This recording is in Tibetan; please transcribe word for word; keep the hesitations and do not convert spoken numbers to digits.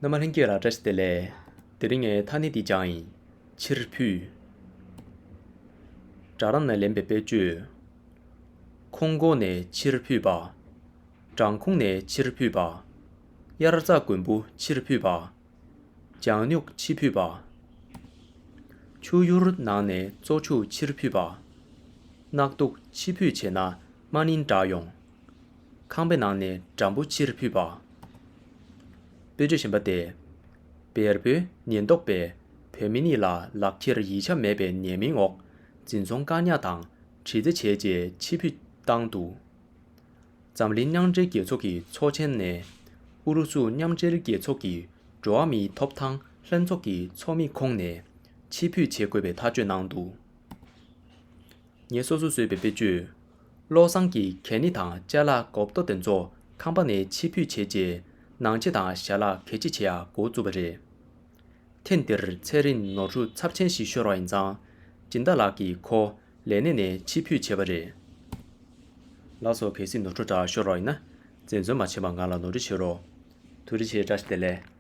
རྣམ་པ་ལྷན་རྒྱས་ལ་བཀྲ་ཤིས་བདེ་ལེགས། དེ་རིང་ངས་ཐ་སྙད་འདི་སྦྱང་ཡིན། ཕྱིར་འཕུད། སྦྲག་རམ་ནས་ལེན་པའི་དཔེ་བརྗོད། ཁོང་ཁོང་ནས་ཕྱིར་འཕུད་པ། བྲང་ཁོང་ནས་ཕྱིར་འཕུད་པ། དབྱར་རྩྭ་དགུན་འབུ་ཕྱིར་འཕུད་པ། ལྗང་སྨྱུག་ཕྱིར་འཕུད་པ། ཆུ་ཡུར་ནང་ནས་བཙོ་ཆུ་ཕྱིར་འཕུད་པ། གནག་དུག་ཕྱིར་འཕུད་བྱས་ན་རྨ་ནིང་འདྲ་ཡོང་། ཁང་པའི་ནང་ནས་སྦྲམ་བུ་ཕྱིར་འཕུད་པ། དཔེ་བརྗོད་གཞན་པ་སྟེ། བལ་པོའི་ཉེན་རྟོག་པས་བོད་མི་གཉིས་ལ་ལག་འཁྱེར་ཡིག་ཆ་མེད་པའི་ཉེས་མིང་འོག་འཛིན་བཟུང་བཀག་ཉར་དང་དྲི་རྩད་བྱས་རྗེས་ཕྱིར་འཕུད་བཏང་འདུག་འཛམ་གླིང་མཉམ་འབྲེལ་རྒྱལ་ཚོགས་ཀྱི་ཚོགས་ཆེན་ནས་ཨུ་རུ་སུ་མཉམ་འབྲེལ་རྒྱལ་ཚོགས་ཀྱི་འགྲོ་བ་མིའི་ཐོབ་ཐང་ལྷན་ཚོགས་ཀྱི་ཚོགས་མི་ཁོངས་ནས་ཕྱིར་འཕུད་བྱེད་དགོས་པའི་ཐག་གཅོད་གནང་འདུག་ངས་སོ་སོས་བཟོས་པའི་དཔེ་བརྗོད། བློ་བཟང་གིས་གད་སྙིགས་དང་ཅ་ལག་གོབ་ཏོ་དེ་ཚོ་ཁང་པ་ནས་ཕྱིར་འཕུད་བྱས་རྗེས་ནང་ཆས་དང་ཞལ་ལག་གད་ཕྱིས་བྱེད་ཡ་འགོ་བཙུགས་པ་རེད། ཐེངས་འདིར་ཚན་རིག་ནོར་འཁྲུལ་ཚབས་ཆེན་ཞིག་ཤོར་བ་ཡིན་ཙང་། སྦྱིན་བདག་ལགས་ཀྱིས་ཁོ་ལས་གནས་ནས་ཕྱིར་འཕུད་བྱས་པ་རེད། ལགས་སོ། གལ་སྲིད་ནོར་འཁྲུལ་འདྲ་ཤོར་བ་ཡིན་ན། འཛེམ་ཟོན་མ་བྱེད་པར་ང་ལ་ནོར་འཁྲུལ་བྱེད་རོགས། ཐུགས་རྗེ་ཆེ། བཀྲ་ཤིས་བདེ་ལེགས།